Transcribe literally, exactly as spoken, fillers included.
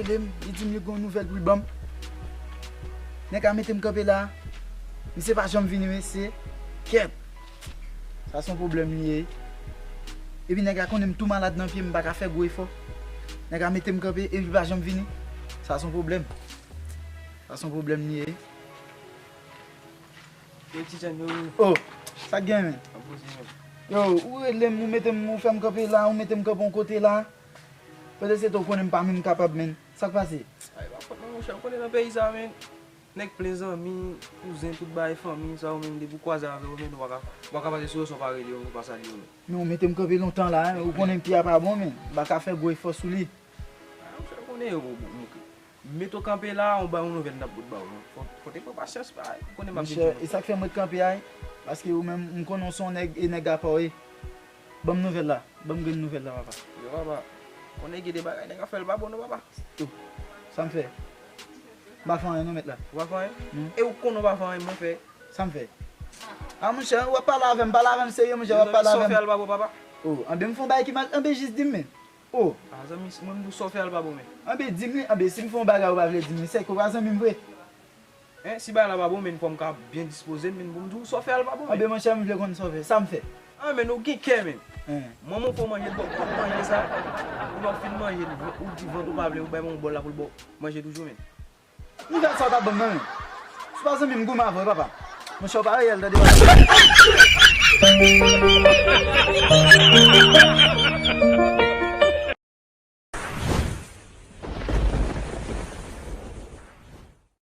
Li di m li gen yon nouvèl pou l ban m. Nèg la mete m kanpe la. Misye pa janm vini, mesye. Kèt. Sa se yon pwoblèm li ye. Epi nèg la konnen m tou malad nan pye m, m pa ka fè gwo efò. Nèg la mete m kanpe epi li pa janm vini. Sa se yon pwoblèm. Sa se yon pwoblèm li ye. Yo, ti Jan, yo. Oh, sa k gen, men? Ap poze, men. Yo, ou rele m, ou mete m, ou fè m kanpe la, ou mete m kanpe yon kote la. Poutèt se tou, ou konnen m pa menm kapab, men. Sa k pase? Ay, pa fòt mwen, monchè, ou konnen nan peyi sa, men. Nèg plen zanmi, kouzen, tout bagay, fanmi, sa yo menm, depi w kwaze avè yo, men, ou pa ka, ou pa ka pase sou yo san w pa rele yo, ou pa salye yo, men. Men ou mete m kanpe lontan la, hein, ou konnen pye a pa bon, men. M pa ka fè gwo efò sou li. Ah, monchè, ou konnen, ou, ou, ou, Mete w kanpe la, on ba yon nouvèl n ap bout ba w. Fò, fò te pran pasyans, pa, ou konnen m ap vin di w. Monchè, e sa k fè m ret kanpe a, paske ou menm, m konnen w se yon nèg, e nèg apa w ye. Ban m nouvèl la, ban m grenn nouvèl la, papa. Yo, papa, konnen gen de bagay nèg ap fè l pa bon non, papa. Oh, sa m fè? M pa fè anyen non, mèt la. Ou pa fè anyen? Non. E ou konnen w pa fè anyen, mwen fè. Sa m fè? Ah, monchè, w ap pale avè m, pale avè m serye, monchè, w ap pale avè m. Mezanmi, sa w fè a l pa bon, papa. Oh, anben m fè yon bagay ki mal, anben jis di m, men. Oh. Ah, zanmi, mwen m di w sa w fè a l pa bon, men. Anben di m li, anben si m fè yon bagay ou pa vle di m li, sèke ou pa zanmi m vre. Hein, si bagay la pa bon, men fò m ka byen dispoze m, men pou m di w sa w fè a l pa bon, men. Anben monchè, m vle konn sa w fè. Sa m fè? Ah, men ou gen kè, men. Hein. Manman w fè w manje, l ba w tout manje sa. Ou lè w fin manje, ou di vant ou pa vle, ou bay manman w bòl la pou l ba w manje toujou, men. Nouvèl sa w t ap ban m nan, men. Si w pa zanmi m, goumen avè w, papa. Monchè, w pa reyèl, tande, papa.